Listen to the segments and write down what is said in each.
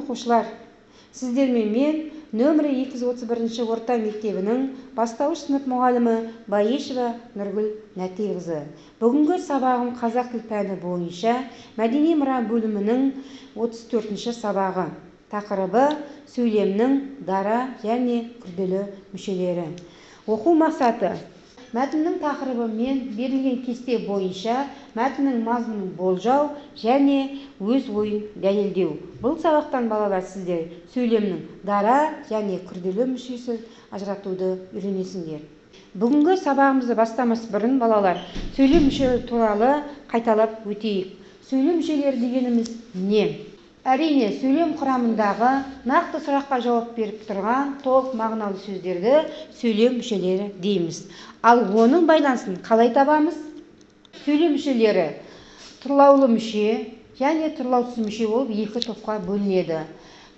Оқушылар! Сіздермен мен нөмірі 231 орта мектебінің бастауыш сынып мұғалімі Баешева Нұргүл Нәтиқызы. Бүгінгі сабағым қазақ тіл пәні бойынша мәдени мұра бөлімінің 34-ші сабағы. Тақырыбы сөйлемнің дара және күрделі мүшелері. Оқу мақсаты: мәтіннің тақырыбы мен берілген кесте бойынша мәтіннің мазмұнын болжау және өз ойын дәлелдеу. Бұл сабақтан балалар сіздер сөйлемнің дара және күрделі мүшесін ажыратуды үйренесіңдер. Бүгінгі сабағымызды бастамас бұрын балалар сөйлем мүшелері туралы қайталап өтейік. Сөйлем мүшелері дегеніміз не? Әрине, сөйлем құрамындағы нақты сұраққа жауап беріп тұрған толық мағыналы сөздерді сөйлем мүшелері дейміз. Ал оның байланысын қалай табамыз? Сөйлем мүшелері тұрлаулы мүше және тұрлаусыз мүше болып екі топқа бөлінеді.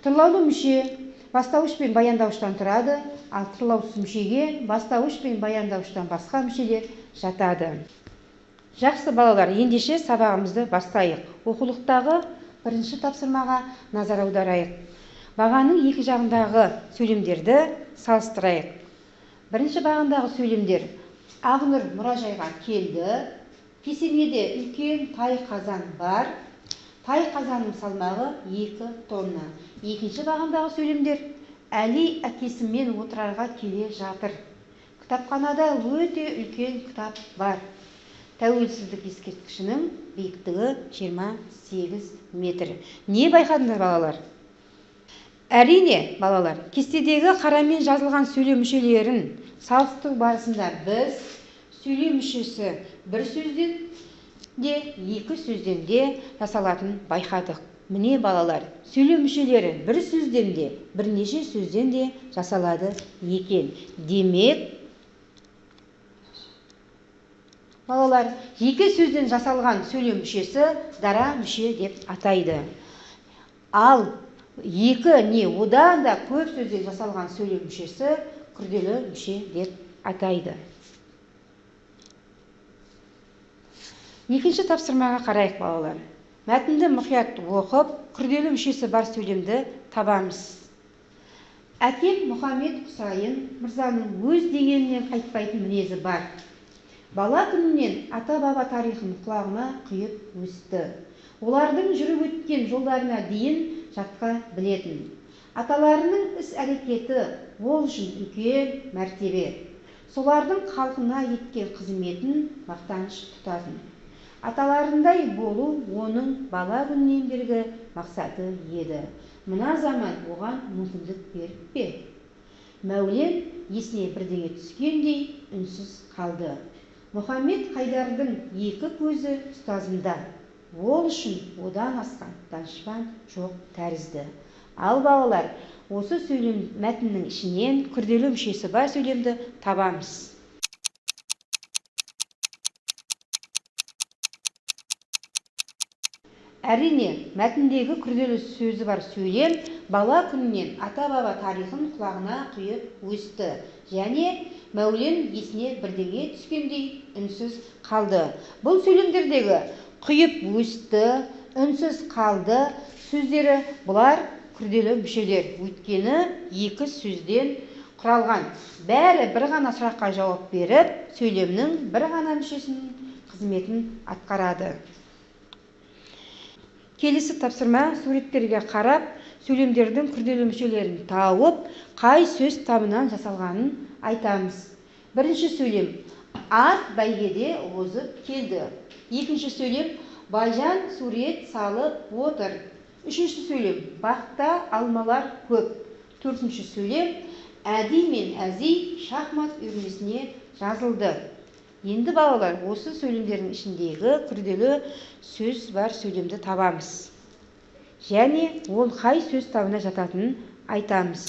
Тұрлаулы мүше бастауыш пен баяндауыштан тұрады, ал тұрлаусыз мүшеге бастауыш пен баяндауыштан басқа мүшелер жатады. Жақсы балалар, ендеше сабағымызды бастайық. Оқулықтағы бірінші тапсырмаға назар аударайық. Бағаның екі жағындағы сөйлемдерді салыстырайық. Бірінші бағандағы сөйлемдер: Ақнұр мұражайға келді, кесенеде үлкен тай қазан бар, тай қазанның салмағы 2 тонна. Екінші бағандағы сөйлемдер: Әли әкесімен Отырарға келе жатыр, кітапханада өте үлкен кітап бар, тәуелсіздік ескерткішінің биіктігі 28 метр. Не байқадыңдар балалар? Әрине, балалар, кестедегі қарамен жазылған сөйлем мүшелерін салыстыру барысында біз сөйлем мүшесі бір сөзден де, екі сөзден де жасалатынын байқадық. Міне балалар, сөйлем мүшелері бір сөзден де, бірнеше сөзден де жасалады екен. Демек, балалар, екі сөзден жасалған сөйлем мүшесі дара мүше деп атайды. Ал екі не одан да көп сөзден жасалған сөйлем мүшесі күрделі мүше деп атайды. Екінші тапсырмаға қарайық балалар. Мәтінді мұқият оқып, күрделі мүшесі бар сөйлемді табамыз. Әкем Мұхаммед Құсайын мырзаның өз дегенінен қайтпайтын мінезі бар. Бала күнінен ата-баба тарихын құлағына құйып өсті. Олардың жүріп өткен жолдарына дейін жатқа білетін. Аталарының іс-әрекеті ол үшін үлкен мәртебе. Солардың халқына еткен қызметін мақтаныш тұтатын. Аталарындай болу оның бала күнінен бергі мақсаты еді. Мына заман оған мүмкіндік беріп пе? Мәулен есіне бірдеңе түскендей үнсіз қалды. Мұхаммед Қайдардың екі көзі ұстазында. Ол үшін одан асқан данышпан жоқ тәрізді. Ал балалар, осы сөйлем мәтіннің ішінен күрделі мүшесі бар сөйлемді табамыз. Әрине, мәтіндегі күрделі сөзі бар сөйлем бала күнінен ата-баба тарихын құлағына құйып өсті. Және Мәулен есіне бірдеңе түскендей үнсіз қалды. Бұл сөйлемдердегі құйып өсті, үнсіз қалды сөздері бұлар күрделі мүшелер. Өйткені екі сөзден құралған. Бәрі бір ғана сұраққа жауап беріп, сөйлемнің бір ғана мүшесінің қызметін атқарады. Келесі тапсырма: суреттерге қарап, сөйлемдердің күрделі мүшелерін тауып, қай сөз табынан жасалғанын айтамыз. Бірінші сөйлем: ат бәйгеде озып келді. Екінші сөйлем: Байжан сурет салып отыр. Үшінші сөйлем: бақта алмалар көп. Төртінші сөйлем: Әди мен Әзи шахмат үйірмесіне жазылды. Енді балалар, осы сөйлемдердің ішіндегі күрделі сөз бар сөйлемді табамыз. Және ол қай сөз табына жататынын айтамыз.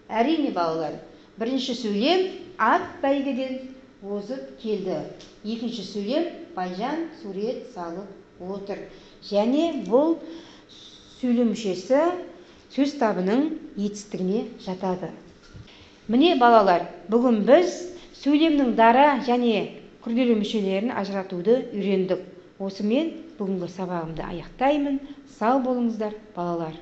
Әрине балалар, бірінші сөйлем ат бәйгеден озып келді. Екінші сөйлем Байжан сурет салып отыр. Және бұл сөйлем мүшесі сөз табының етістігіне жатады. Міне балалар, бүгін біз сөйлемнің дара және күрделі мүшелерін ажыратуды үйрендік. Осымен бүгінгі сабағымды аяқтаймын. Сау болыңыздар, балалар.